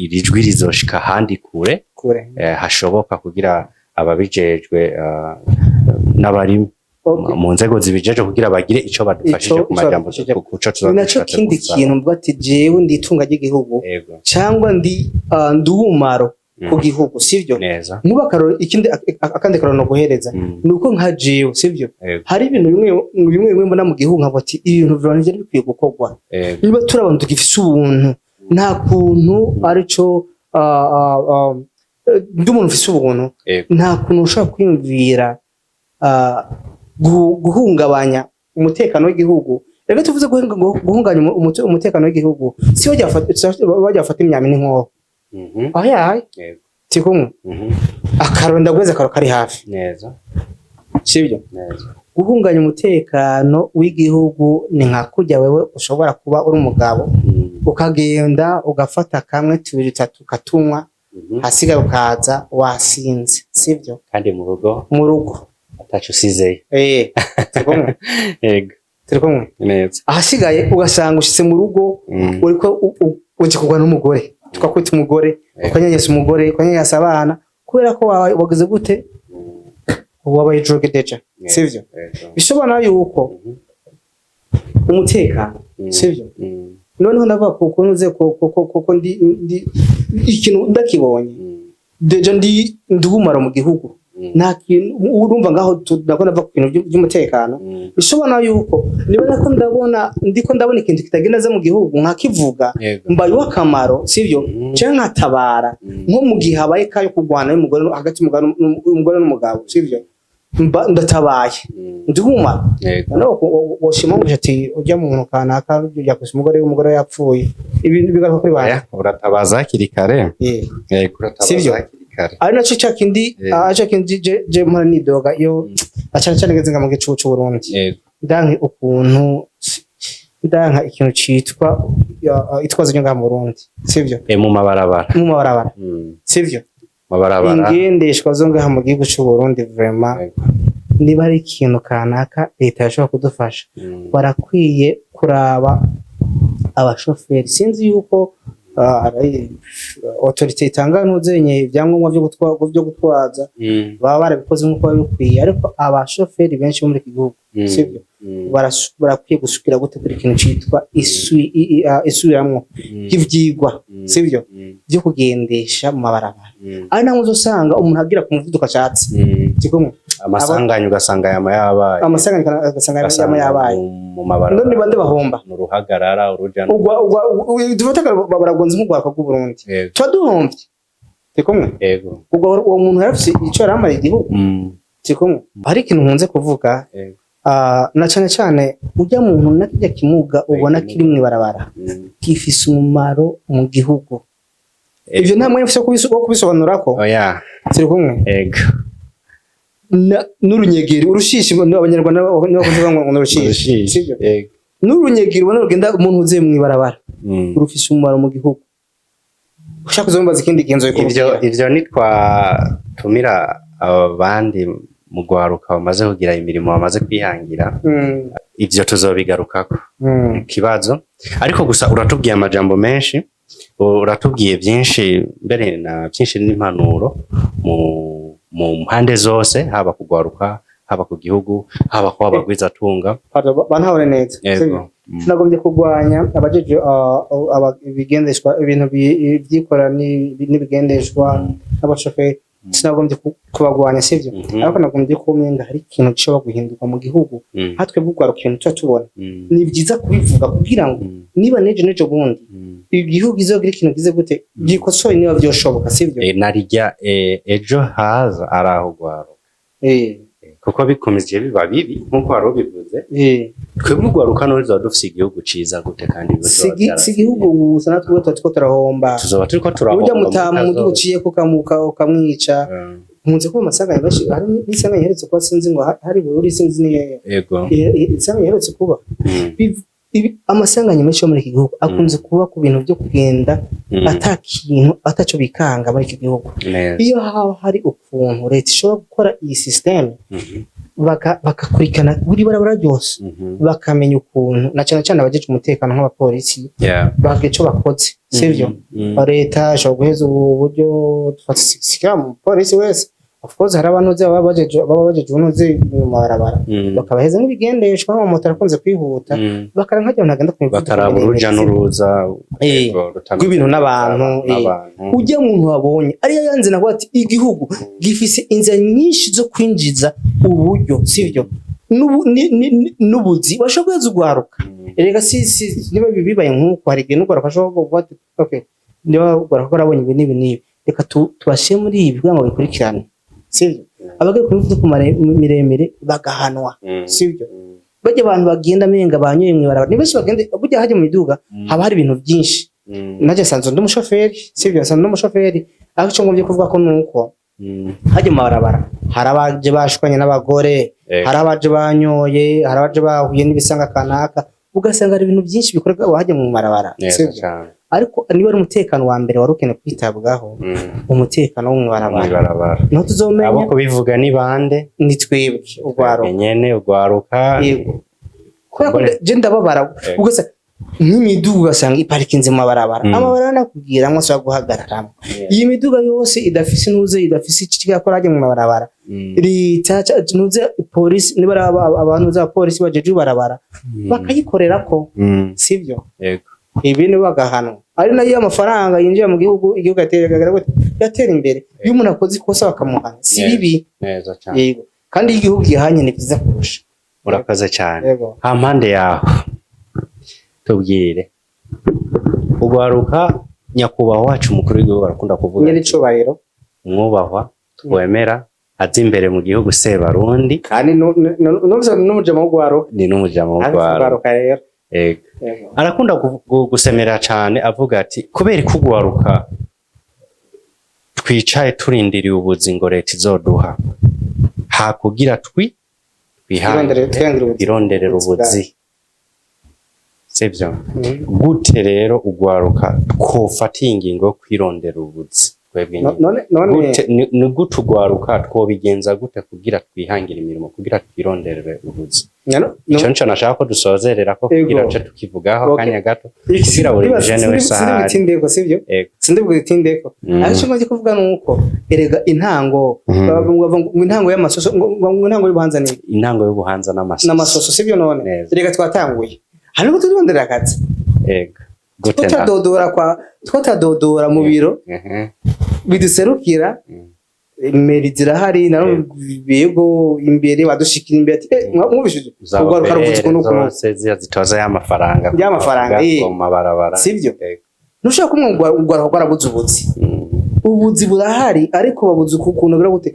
iri jwi rizoshika ahandi kure Kure. Hashoboka, kugira ababijejwe n'abari mu nzego zibijejwe kugira bagire ico badufashije Ico ku majambo badufashije. kuco tuza Ni naco dushatse kindi gusaba. kintu mvuga ati jewe ndi itunga ry'igihugu, cyangwa ndi umumaro ku gihugu, sivyo? Neza. Nkuba akarorero, ikindi akandi karorero no guhereza, ni uko nka jewe, sivyo, hari ibintu bimwe bimwe bimwe mbona mu gihugu nkavuga ati ibintu vyanje bikwiye gukorwa. Niba turi abantu tugifise ubuntu, nta kuntu arico Ndi umuntu ufise ubuntu, nta kuntu ushobora kwiyumvira guhungabanya umutekano w'igihugu. Rero tuvuze guhungabanya umutekano w'igihugu, si bajya bafata imyambi n'inkoho. Aho yahaye tikumwe. Akaro ndagweze, akaro kari hafi. Sibyo? Neza. Guhungabanya umutekano w'igihugu ni nka kurya wewe ushobora kuba uri umugabo, ukagenda ugafata kamwe, tubiri, tatu, ukatunywa, hasigaye ukaza wasinze, sibyo? Kandi mu rugo Mu rugo ataco usizeyo. Eh, turi kumwe? Yego. Turi kumwe? Neza. Ahasigaye ugasanga ushitse mu rugo, uriko uje kugwa n'umugore, tukakwita umugore, ukanyanyasa umugore, ukanyanyasa abana, kubera ko wagize gute? Wabaye drogué déjà, sivyo? Yego. Bisobanura yuko umutekano, sivyo? Noneho ndavuga kuko ntuze ko ndi ikintu ndakibonye, déjà ndi umumaro mu gihugu. Nta kintu urumva ngaho nako ndava ku bintu by'umutekano. Bisobanura yuko niba nako ndabona, ndiko ndabona ikintu kitagenda neza mu gihugu, nkakivuga, mbaye uw'akamaro, sivyo? Canke nkatabara, nko mu gihe habaye kayo kurwana y'umugore, hagati y'umugore n'umugabo, sivyo? Mba ndatabaye, ndi umumaro. Noneho woshima ngo ati ujya mu muntu kanaka yakoze umugore, umugore yapfuye, ibintu bigaruka kuri bande? Oya, uratabaza hakiri kare. Yego, uratabaza Sivyo? hakiri kare. Ari naco ca kindi, ca kindi je mpora nidoga iyo cane cane ngeze nga mu gicucu c'Uburundi. Ndanka ukuntu, ndanka ikintu citwa itwazo ryo ngaha mu Burundi, sivyo? Mu mabarabara. Mu mabarabara, sivyo? Mabarabara. Ingendeshwa zo ngaha mu gihugu c'Uburundi, vraiment, niba ari ikintu kanaka leta yashobora kudufasha, barakwiye kuraba abashoferi. Sinzi yuko autorité itanga ntuzenye ibyangombwa byo gutwaza baba barabikoze nk'uko biba bikwiye, ariko abashoferi benshi bo muri iki gihugu, sibyo? Barakwiye gusubira gute kuri ikintu citwa isubiramwo ry'ivyigwa, sibyo? Byo kugendesha mu mabarabara, ari naho uzosanga umuntu agira ku muvuduko ashatse, kikumwe. Amasanganya ugasanga yama yabaye. Amasanganya ugasanga yama yabaye. Mu mabarabara. None bande bahomba? Mu ruhagarara, uruja Ugwa dufate baragonze nk'urwaruka rw'Uburundi, tuba duhomvye, tikumwe. Ubwo uwo muntu yarafise ico yaramariye igihugu, tikumwe. Hari ikintu nkunze kuvuga, na cane cane ujya muntu na kirya kimuga ubona kiri mw'ibarabara, gifise umumaro mu gihugu. Ivyo nta mwanya mfise wo kubisobanurako. Oya. Turi kumwe? Yego. N'urunyegeri, urushishi, Abanyarwanda nibo bakunze kuvuga ngo n'urushishi, Urushishi. sibyo? Yego. N'urunyegeri ubona rugenda umuntu uziye mw'ibarabara, rufise umumaro mu gihugu. Ushaka kuzombaza ikindi gihe, Ivyo nzobikubwira. Ivyo nitwatumira abandi mu gwaruka bamaze kugira imirimo, bamaze kwihangira, ivyo tuzobigarukako kibazo. Ariko gusa uratubwiye amajambo menshi, uratubwiye byinshi, mbere na byinshi n'impanuro mu mpande zose, haba kugwaruka, haba ku gihugu, haba kuba abagwizatunga. Pardon, bantahure neza, sibyo? Sinagombye kurwanya abajeje ibigendeshwa, ibintu vyikora n'ibigendeshwa n'abashoferi. Sinagombye kubagwanya, sivyo? Ariko nagombye ko umenga hari ikintu gishobora guhinduka mu gihugu, nka twebwe urwaruka, ikintu tuba tubona, ni byiza kubivuga kugira ngo niba nejo bundi igihugu izogira ikintu gize gute, gikosoye niba vyoshoboka, sivyo? Narirya ejo haza ari aho gwaruka, kuko bikomeje biba bibi nk'uko wari ubivuze, twebwe urwaruka none tuzoba dufise igihugu ciza gute kandi bizoba Si igihugu gusa, natwe tuba turiko turahomba. Tuzoba turiko turahomba Urya muri mutamu kazoza. umuduga uciyeko ukamwica. Nkunze kuba amasanganya menshi. Hari n'isanganya iherutse kuba, sinzi ngo hari Bururi, sinzi ni hehe. Isanganya iherutse kuba, amasanganya menshi yo muri iki gihugu akunze kuba ku bintu byo kugenda ata kintu, ataco bikanga muri iki gihugu. Iyo haba hari ukuntu leta ishobora gukora iyi système, bakakurikirana buri barabara ryose, bakamenya ukuntu, na cyane cyane abajejwe umutekano nk'abapolisi, bagira ico bakoze, sivyo? Leta ishobora guheza ubu buryo sikira mu polisi wese. Of course hari abantu baba bajeje unuzi mu mabarabara, bakabaheza nk'ibigendeshwa, nk'amamoto arakunze kwihuta, bakara nk'agira umuntu agenda ku mivuduko Bakaraba miremire, uruja sivyo? n'uruza, yego, rutameze Rw'ibintu neza, n'abantu, n'abantu. Ujya muntu wabonye ariyo yanze nawe ati igihugu gifise inzira nyinshi zo kwinjiza uburyo, sivyo? N'ubuzi bashobora guheza urwaruka. Erega si niba bibaye nk'uko, hari igihe n'urwaruka ashobora kuvuga ati okay, niba urwaruka ko arabonye ibi n'ibi n'ibi. Reka tubashyire muri ibi kugira ngo bikurikirane, sibyo? Abagiye ku mivuduko miremire bagahanwa, sibyo? Bajya abantu bagenda amenga banyoye mw'ibarabara, ni benshi bagenda. Burya hajya mu miduga haba hari ibintu byinshi. Najye nsanzwe ndi umushoferi, sibyo? Nsanzwe ndi umushoferi, ariko icyo ngombye kuvuga ko nuko hajya mu mabarabara hari abaje bashwanye n'abagore, hari abaje banyoye, hari abaje bahuye n'ibisanga kanaka, ugasanga hari ibintu byinshi bikorwa hajya mu mabarabara, Neza sibyo? cyane. Ariko niba ari umutekano wa mbere wari ukeneye kwitabwaho, umutekano wo mu ibarabara, Mw'ibarabara. niho tuzomenya. Abo kubivuga ni bande? Ni twebwe urwaruka. Nyene urwaruka. Yego, kubera ko je ndababara. Ugasanga nk'imiduga, ugasanga iparikinze mu mabarabara. Amabarabara nakubwira ngo ashobora guhagararamo. Iyi miduga yose idafise intuze, idafise iki kigakora hajya mu mabarabara, leta ntuze polisi, niba ari abantu za polisi bajeje ibarabara, bakayikorerako, sibyo? Yego. Ibi ni bagahanwa, ari nayo amafaranga yinjira mu gihugu, igihugu gatera gute? Gatera imbere. Iyo umuntu akoze ikosa bakamuhana, si bibi. Neza cyane. Yego, kandi iyo igihugu gihanye ni byiza kurusha. Murakoze cyane. Yego. Hampande yaho, tubwire urwaruka. Nyakubahwa wacu umukuru w'igihugu arakunda kuvuga nyiri ati, icubahiro, umwubahwa twemera aza imbere mu gihugu, Sebarundi. Kandi numvise n'umujama w'urwaruka. Ni n'umujama Ariko w'urwaruka. urwaruka rero. Yego. Yego. Arakunda gusemera cyane avuga ati kubera ko urwaruka twicaye turindiriye ubuzi ngo leta izoduha, hakugira twihangire, Twirondere ubuzi. twironderera ubuzi, sibyo? Mhm. Gute rero urwaruka twofata iyi ngingo yo kwirondera ubuzi twebwe nyine? None Gute ni gute urwaruka twobigenza gute kugira twihangire imirimo, kugira twironderere ubuzi? Ico nico nashaka ko dusozerera ko, kugira nce tukivugaho akanya gato, kugira buri mujene wese ahari. Sindi butindeko, sibyo? Ego. Sindi butindeko. Ariko icyo ngiye kuvuga ni uko erega intango, bavuga ngo intango y'amasoso, ngo intango y'ubuhanza ni Intango y'ubuhanza n'amasoso. N'amasoso, sibyo? None Neza. erega twatanguye, hari nubwo turondera akazi. Ego, gute na Tutadodora kwa tutadodora mu biro biduserukira. Mairie zirahari na yego, imbere badushikira imbere ati mwubishije Za urwaruka ruvuze OBR ukuntu ukuntu zose ziya zitoza y'amafaranga. Y'amafaranga, mu mabarabara. Sibyo? Ego. Ntushobora kumwe urwaruka rwarabuze ubuzi. Ubuzi burahari, ariko babuze ukuntu bira gute.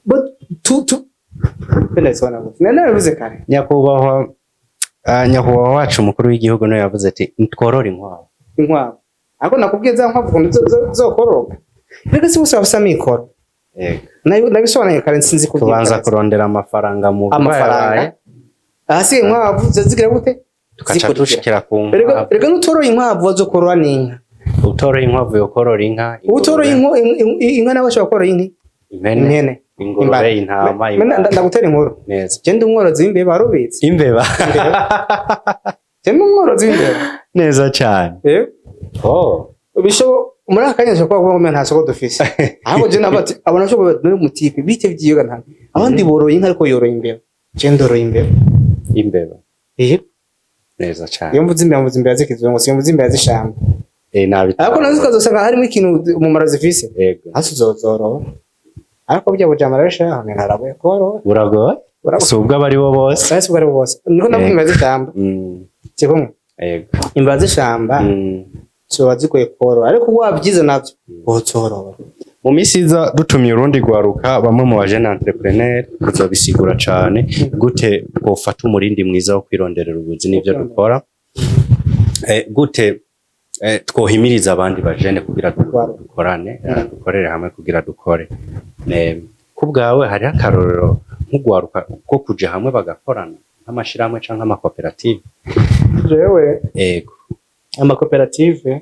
But tu benda bisobanura gute? Nari nabivuze kare. Nyakubahwa wacu umukuru w'igihugu niwe yavuze ati tworore inkwavu. Inkwavu, ariko nakubwiye za nkwavu ukuntu zokororoka. Reka si bose bafise amikoro. Ego. Nabisobanuye kare, sinzi kubyibuka Tubanza neza. kurondera amafaranga mu Amafaranga, ahasigaye inkwavu zigira gute? Tukaca Zikurikira. dushikira ku Erega nkwavu. Erega n'utoroye inkwavu bazokorora n'inka. Utoroye inkwavu yokorora inka. Utoroye inka nawe ashobora korora inka, impene, impene, ingurube, imbata. Intama, imbata. Ndagutera inkuru. Neza. Je ndi umworozi w'imbeba, warubitse? Imbeba. Je ndi umworozi w'imbeba. Neza cyane. Oh. Bishobo muri aka kanya nshobora kuba nta soko dufise, ahubwo je nabo ati abona bashobora muri mutipe bite vyiyoga nta abandi boroye inka, ariko yoroye imbeba, je ndoroye imbeba. Imbeba. Neza cyane. Iyo mvuze imbeba, mvuze imbeba z'ikizungu, si mvuze imbeba z'ishamba. Nabi. Ariko nazo ukazosanga harimo ikintu umumaro zifise. Yego. Hasi uzozorora, ariko burya bujama rero shaho ntaragoye korora. Buragoye. Si ubwo abo ari bo bose. Bose ubwo ari bo bose niko ndavuga. Imbeba z'ishamba, sikumwe? Yego. Imbeba z'ishamba ziba zigoye korora, ariko wabyize navyo wozorora. Mu minsi iza dutumye urundi rwaruka, bamwe mu bajene entrepreneur, tuzobisigura cane gute twofata umurindi mwiza wo kwironderera ubuzi n'ivyo dukora, gute twohimiriza abandi bajene kugira dukorane, dukorere hamwe kugira dukore. Ku bwawe hariho akarorero nk'urwaruka ko kuja hamwe bagakorana nk'amashirahamwe canke amakoperative? Jewe Ego. amakoperative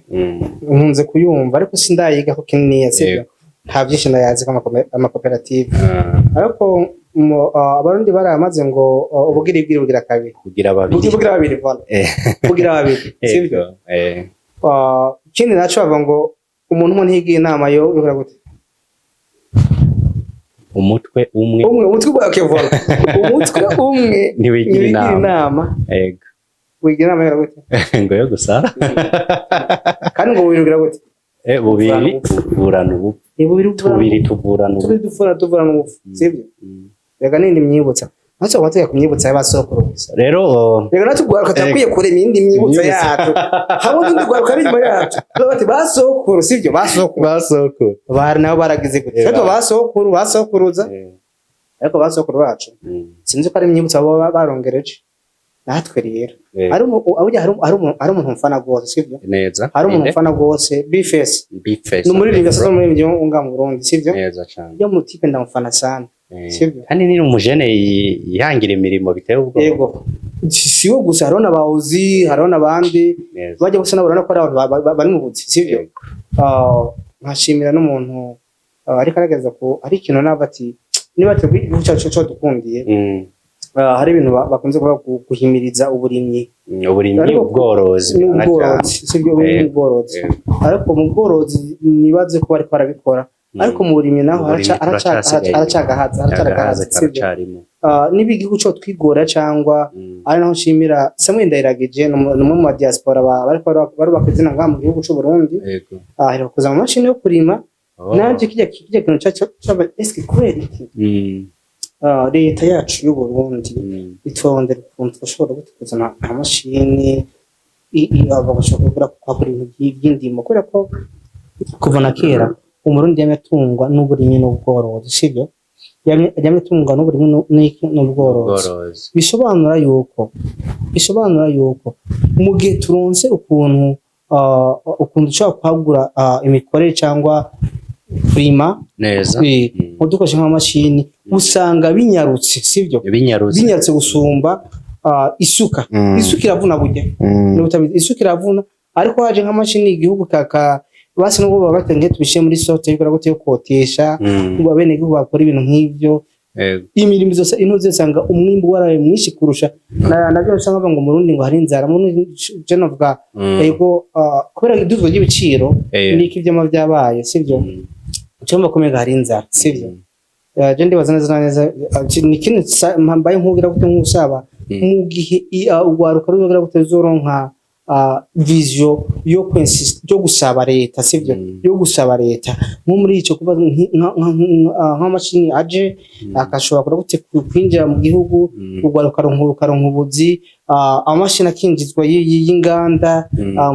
nkunze kuyumva, ariko sindayiga ko kininiya, sibyo? Yego. Nta byinshi ndayazi ko amakoperative, ariko Abarundi baramaze ngo ubugira ibwira bugira kabiri. Kugira babiri. Bugira babiri, voilà. Bugira babiri, sibyo? Ego. Ikindi naco bavuga ngo umuntu umwe ntiyigira inama yo yokora gute? Umutwe umwe. Umwe, umutwe umwe, okay, voilà, umutwe umwe Ntiwigira ntiwigira inama. Inama. Ego. Wigira inama yokora gute? Ngo yo gusara. Kandi ngo bubiri bugira gute? Bubiri tuvurana ubupfu. Ni bubiri Tubiri tuvurana ubupfu. Tubiri tuvurana ubupfu, sibyo? Reka nindi myibutsa. Natwe tuba ku myibutso y'abasokuru gusa. Rero Rero natwe ugwaruka turakwiye kurema iyindi myibutso Imyibutso. yacu hamwe n'undi gwaruka ari inyuma yacu. Tuba bati basokuru, sivyo? Basokuru basokuru bari nabo baragize gute? Ariko basokuru basokuruza, ariko basokuru bacu sinzi ko ari imyibutso baba barongereje. Natwe rero burya hari umuntu mfana rwose, sivyo? Neza. Hari umuntu Inde? mfana rwose, Bface. Bface. Ni umuririmbyi, asanzwe umuririmbyi wo ngaha mu Burundi, sivyo? Neza cyane. Yo mu type ndamufana sana. Sivyo? Kandi ni umujene yihangira imirimo biteye ubwoba. Yego, si we gusa, hariho na bawuzi, hariho n'abandi bajya gusa nabo, urabona ko ari abantu bari mu buzi, sivyo? Yego. Ah, nkashimira n'umuntu ariko aragerageza ko ari ikintu nava ati niba twebwe igihugu cyacu cyo dukundiye, hari ibintu bakunze kuvuga guhimiriza uburimyi. Uburimyi, Ariko ubworozi. N'ubworozi, sibyo? Uburimyi n'ubworozi. Ariko mu bworozi nibaze ko bariko barabikora, ariko mu burimyi naho Uburimyi turacyasigaye. haracagahaza, Agahaza haracagahaza, sibyo? karacarimo. Ah, niba igihugu cyo twigora cyangwa ari naho nshimira Samuel Ndayiragije, ni umwe mu ba diaspora bariko barubaka izina ngaha mu gihugu c'u Burundi. Aheruka kuzana amamashini yo kurima. Nanje kijya kintu eske kubera iki leta yacu y'u Burundi itondera ukuntu twashobora gute kuzana amamashini bagashobora kugura kwagura ibintu by'indimo? Kubera ko kuva na kera Umurundi yamye atungwa n'uburimyi n'ubworozi, sibyo? Yamye atungwa n'uburimyi n'ubworozi. Ubworozi. Bisobanura yuko mu gihe turonse ukuntu dushobora kwagura imikorere cyangwa kurima Neza. Dukoresha nk'amamashini, usanga binyarutse, sibyo? Binyarutse. Binyarutse gusumba isuka. Isuka iravuna burya. N'ubutabizi, isuka iravuna, ariko haje nk'amashini igihugu kaka basi nubwo baba batangiye tubishyire muri sorte yo gute yo kotesha ngo abenegihugu bakora ibintu nk'ivyo, imirimo zose intuze usanga umwimbu waraye mwinshi kurusha nabyo usanga bavuga ngo mu Burundi ngo hari inzara. Mu Burundi je novuga ego, kubera iduzwa ry'ibiciro niki ivyama byabaye, sivyo? Cyumva ko umenga hari inzara, sivyo? Je ndibaza neza na neza, ni ikintu mbaye nkugira gute nk'usaba mu gihe urwaruka ruzogira gute ruzoronka vision yo kwinsist yo gusaba leta, sivyo? Yo gusaba leta nko muri ico kuba nk'amashini aje akashobora kugira gute kwinjira mu gihugu, urwaruka rukaronka ubuzi, amashini akinjizwa y'inganda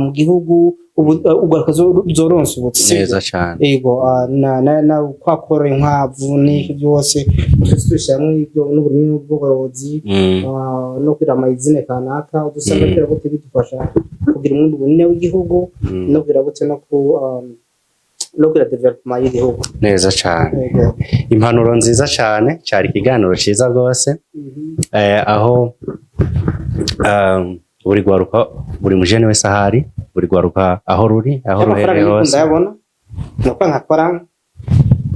mu gihugu, urwaruka ruzoronsa ubuzi, sivyo? Neza cyane. Ego, na kwa korora inkwavu n'iki byose twese tubishyiramo ibyo n'uburimyi n'ubworozi, no kugira ama usine kanaka udusanga kugira gute bidufasha kugira umwimbu munini w'igihugu no kugira gute no kugira développement y'igihugu. Neza cyane. Ego. Impanuro nziza cyane, cyari ikiganiro cyiza rwose. Aho buri gwaruka, buri mujene wese ahari, buri gwaruka aho ruri, aho Amafaranga ruherereye y'uko hose. Ndayabona nuko nkakora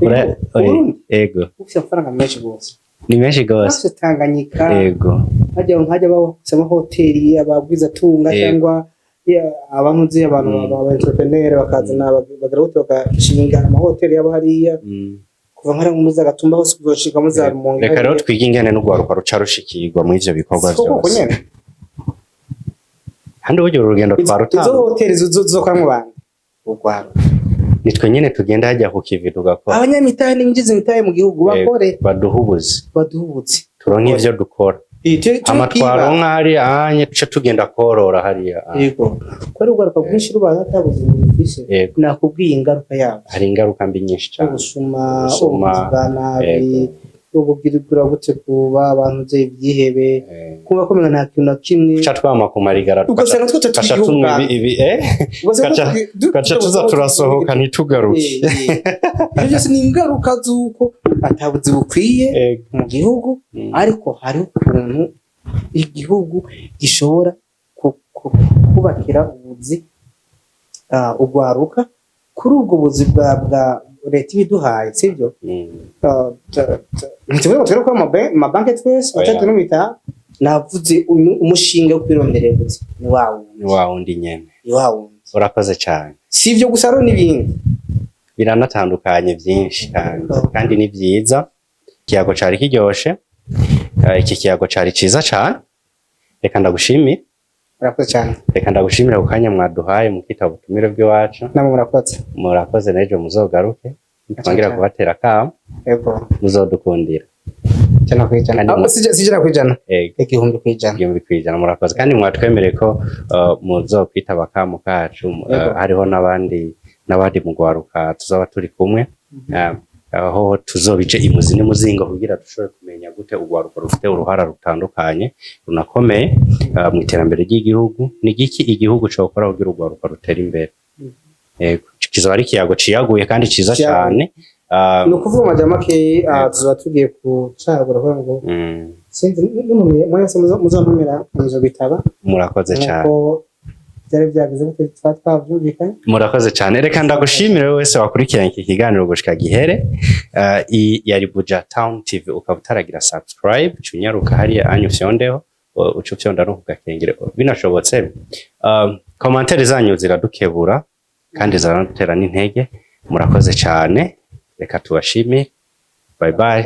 Ura- Uburundi ego ufite amafaranga menshi rwose. Ni menshi rwose. Ufite Tanganyika, hajya bafite amahoteli, abagwizatunga cyangwa abantu uzi, abantu ba entrepreneur bakazana bagira gute bagashinga amahoteli yabo hariya kuva nkari muri za Gatumba hose kuzoshika muri za Rumonge. Reka rero twige ingene n'urwaruka ruca rushikirwa muri ivyo bikorwa Siko koko vyose nyene. Kandi burya uru rugendo Izo twarutanga hoteli zizokoramwo bande? Urwaruka. Nitwe nyene tugenda hajya ku kivi tugakora. Abanyamitahe n'ibinjiza imitahe mu gihugu bakore. Baduhe ubuzi. Baduhe ubuzi. Turonke ivyo dukora. Hama twaronka hariya anye tuce tugenda korora hariya anye. Yego, kubera urwaruka rwinshi rubaye atabuzi bufise, nakubwiye ingaruka yabyo. Hari ingaruka mbi nyinshi cyane. Ubusuma, Ubusuma, ubugizi bwa nabi, ubugirigura gute kuba abantu bye ibyihebe, kuba komera nta kintu na kimwe. Tuca twama ku marigara. Ugasanga twe tugaca tugihugu tunywa ibi ibi Ugasanga tugaca tuza turasohoka ntitugaruke. Ibyo byose ni ingaruka z'uko atabuzi bukwiye mu gihugu. Ariko hariho ukuntu igihugu gishobora kubakira ubuzi urwaruka kuri ubwo buzi bwa leta ibiduhaye, sibyo? Ntituvuge ngo tugere kuri amabanki twese Oya. atatu n'ibitaha. Navuze umushinga wo kwironderera ubuzi ni wa wundi. Ni wa wundi nyene. Ni wa wundi. Urakoze cyane. Si ibyo gusa, hariho n'ibindi. Biranatandukanye byinshi kandi kandi ni byiza. Ikiyago cari kiryoshe. Iki kiyago cari ciza cane. Reka ndagushimire. Murakoze cyane. Reka ndagushimire ku kanya mwaduhaye mukitaba ubutumire bw'iwacu. Namwe murakoze. Murakoze, n'ejo muzogaruke twongera Cyane. kubatera akamo. Yego. Muzodukundira. 100%. Kandi Si 100%, Ego. 1000%. 1000%. Murakoze, kandi mwatwemereye ko muzokwitaba akamo kacu. Hariho n'abandi mu gwaruka tuzaba turi kumwe, aho tuzobice imuzi n'umuzingo kugira dushobore kumenya gute urwaruka rufite uruhara rutandukanye runakomeye mu iterambere ry'igihugu. Ni giki igihugu cokora kugira urwaruka rutera imbere? Yego, kizoba ari ikiyago ciyaguye kandi ciza Ciyaguye. cane. Ni ukuvuga amajambo makeyi, tuzoba tugiye kucagura kugira ngo sinzi n'umuntu mwese muzontumira nzobitaba. Murakoze cane. Nkuko byari byagize gute, twaba twavyumvikanye. Murakoze cyane. Reka ndagushimire wowe wese wakurikiranye iki kiganiro gushika gihere. Iyi yari Buja Town TV. Ukaba utaragira subscribe, cunyaruka hariya anyu ufyondeho, uca ufyonda no kugakengere binashobotse. Commentaire zanyu ziradukebura kandi ziranadutera n'intege. Murakoze cyane, reka tubashimire. Bye bye.